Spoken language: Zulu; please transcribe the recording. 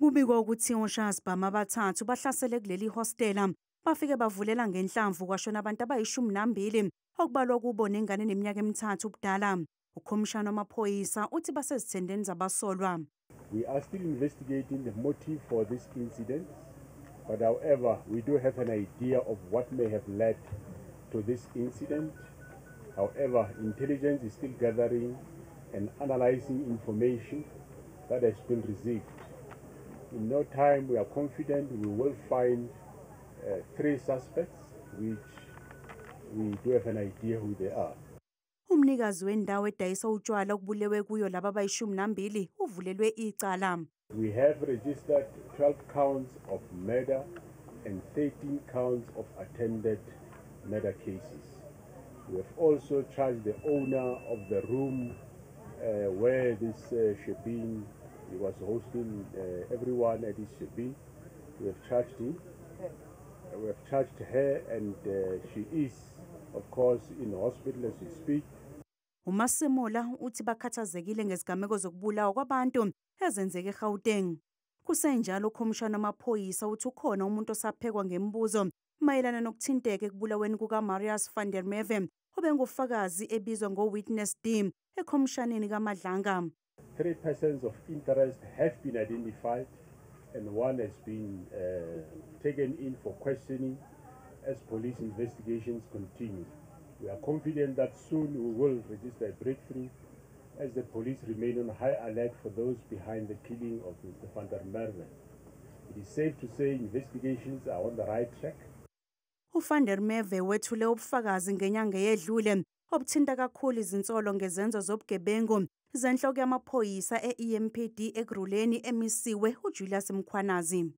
Kubikwa ukuthi oshayisibhamu abathathu bahlasele kuleli hostela, bafike bavulela ngenhlamvu kwashona abantu abayi-12, okubalwa kubo nengane eneminyaka emi-3 ubudala. Ukhomishana wamaphoyisa uthi basezithendeni zabasolwa. We are still investigating the motive for this incident, but however, we do have an idea of what may have led to this incident. However, intelligence is still gathering and analyzing information that has been received. In no time, we are confident we will find 3 suspects, which we do have an idea who they are. Umnikazi wendawo edayisa utshwala okubulewe kuyo laba abayi-12 uvulelwe icala. We have registered 12 counts of murder and 13 counts of attempted murder cases. We have also charged the owner of the room where this shebeen, he was hosting everyone at his shebeen. We have charged him. We have charged her, and she is, of course, in the hospital as we speak. UMasemola uthi bakhathazekile ngezigameko zokubulawa kwabantu ezenzeke eGauteng. Kusenjalo, ukhomishana wamaphoyisa uthi ukhona umuntu osaphekwa ngemibuzo mayelana nokuthinteka ekubulaweni kukaMarius van der Merwe, obengufakazi ebizwa ngo-Witness D ekhomishaneni kaMadlanga. 3 persons of interest have been identified and 1 has been taken in for questioning as police investigations continue. We are confident that soon we will register a breakthrough as the police remain on high alert for those behind the killing of Mr. van der Merwe. It is safe to say investigations are on the right track. UVan der Merwe wethule ubufakazi ngenyanga eyedlule obuthinta kakhulu izinsolo ngezenzo zobugebengu zenhloko yamaphoyisa e-EMPD Ekurhuleni emisiwe uJulius Mkhwanazi.